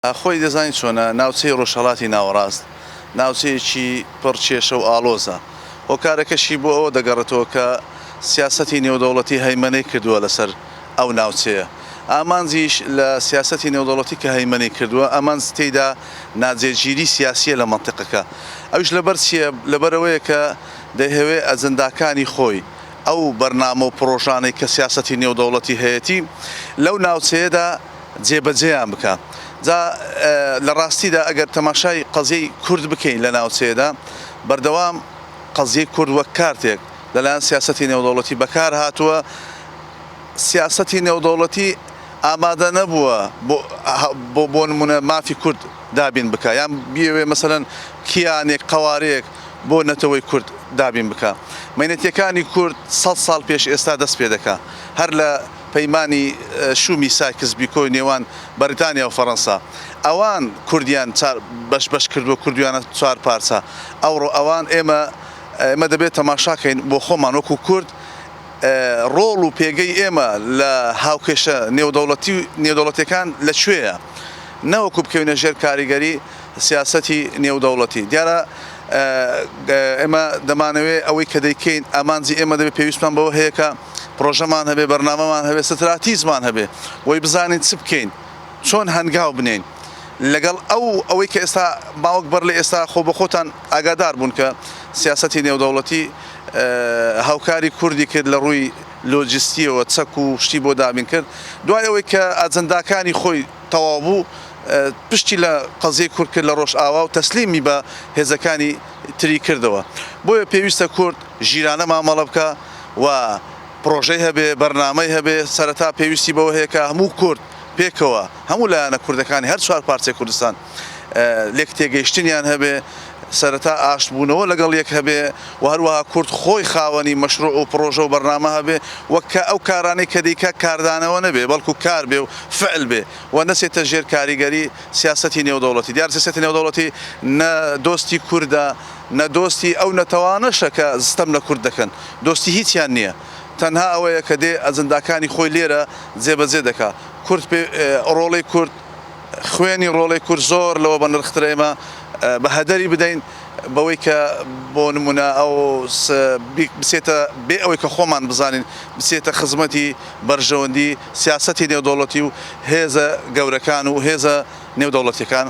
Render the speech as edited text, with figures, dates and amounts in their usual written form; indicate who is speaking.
Speaker 1: خۆی دەزانی چۆنە، ناوچەی ڕۆژهەڵاتی ناوەڕاست ناوچەیەکی پڕ کێشە و ئاڵۆزە، هۆکارەکەشی بۆ ئەوە دەگەڕێتەوە کە سیاسەتی نێودەوڵەتی هەیمەنەی کردووە لەسەر ئەو ناوچەیە، ئامانجیش لە سیاسەتی نێودەوڵەتی کە هەیمەنەی کردووە ئامانج تێیدا ناجێگیری سیاسییە لە مەنتیقەکە، ئەویش لەبەر چییە؟ لەبەرئەوەیە کە دەیهەوێ ئەجنداکانی خۆی، ئەو بەرنامە و پڕۆژانەی کە سیاسەتی نێودەوڵەتی هەیەتی لەو ناوچەیەدا جێبەجێیان بکا. جا لە ڕاستیدا ئەگەر تەماشای قەزیەی کورد بکەین لە ناوچەیەدا، بەردەوام قەزیەی کورد وەک کارتێک لەلایەن سیاسەتی نێودەوڵەتی بەکار هاتووە، سیاسەتی نێودەوڵەتی ئامادە نەبووە بۆ بۆ بۆ نموونە مافی کورد دابین بکا یان بیەوێ مەسەلەن کیانێک، قەوارەیەک بۆ نەتەوەی کورد دابین بکا. مەینەتییەکانی کورد سەد ساڵ پێش ئێستا دەست پێ دەکا. هەر لە پەیمانی شومی سایکس بیکۆی نێوان بەریتانیا و فەرەنسا ئەوان کوردیان چار بەش بەش کردووە کوردیانە چوار پارچە ئەوڕۆ ئەوان ئێمە ئێمە دەبێت تەماشاکەین بۆ خۆمان وەکو کورد ڕۆڵ و پێگەی ئێمە لە هاوکێشە نێودەوڵەتی نێودەوڵەتیەکان لە کوێیە نەوەکو بکەوینە ژێر کاریگەری سیاسەتی نێودەوڵەتی دیارە ئێمە دەمانەوێت ئەوەی کە دەیکەین ئامانجی ئێمە دەبێت پێویستمان بەوە هەیە کە پڕۆژەمان هەبێ، بەرنامەمان هەبێ، ستراتیجمان هەبێ بۆی بزانین چ بکەین، چۆن هەنگاو بنێین لەگەڵ ئەو ئەوەی کە ئێستا ماوەک بەر لە ئێستا خۆ بە خۆتان ئاگادار بوون کە سیاسەتی نێودەوڵەتی هاوکاری کوردی کرد لە ڕووی لۆجستیەوە چەک و شتی بۆ دابین کرد دوای ئەوەی کە ئەجنداکانی خۆی تەواو بوو پشتی لە قەزیەی کورد کرد لە ڕۆژئاوا و تەسلیمی بە هێزەکانی تری کردەوە بۆیە پێویستە کورد ژیرانە مامەڵە بکا و پڕۆژەی هەبێ، بەرنامەی هەبێ، سەرەتا پێویستی بەوە هەیە کە هەموو کورد پێکەوە، هەموو لایەنە کوردەکانی هەر چوار پارچەی کوردستان لێک تێگەیشتنیان هەبێ، سەرەتا ئاشتبوونەوە لەگەڵ یەک هەبێ و هەروەها کورد خۆی خاوەنی مەشروع و پڕۆژە و بەرنامە هەبێ و کە ئەو کارانەی کە دەیکا کاردانەوە نەبێ بەڵکو کار بێ و فعل بێ و نەچێتە ژێر کاریگەری سیاسەتی نێودەوڵەتی. دیارە سیاسەتی نێودەوڵەتی نە دۆستی کوردە، نە دۆستی ئەو نەتەوانەشە کە ستەم لە کورد دەکەن، دۆستی هیچیان نییە، تەنها ئەوەیە کە دێ ئەجنداکانی خۆی لێرە جێبەجێ دەکا، کورد پێ ڕۆڵەی کورد خوێنی ڕۆڵەی کورد زۆر لەوە بەنرخترە ئێمە بە هەدەری بدەین بەوەی کە بۆ نمونە ئەو بچێتە بێ ئەوەی کە خۆمان بزانین بچێتە خزمەتی بەرژەوەندی سیاسەتی نێودەوڵەتی و هێزە گەورەکان و هێزە نێودەوڵەتیەکان.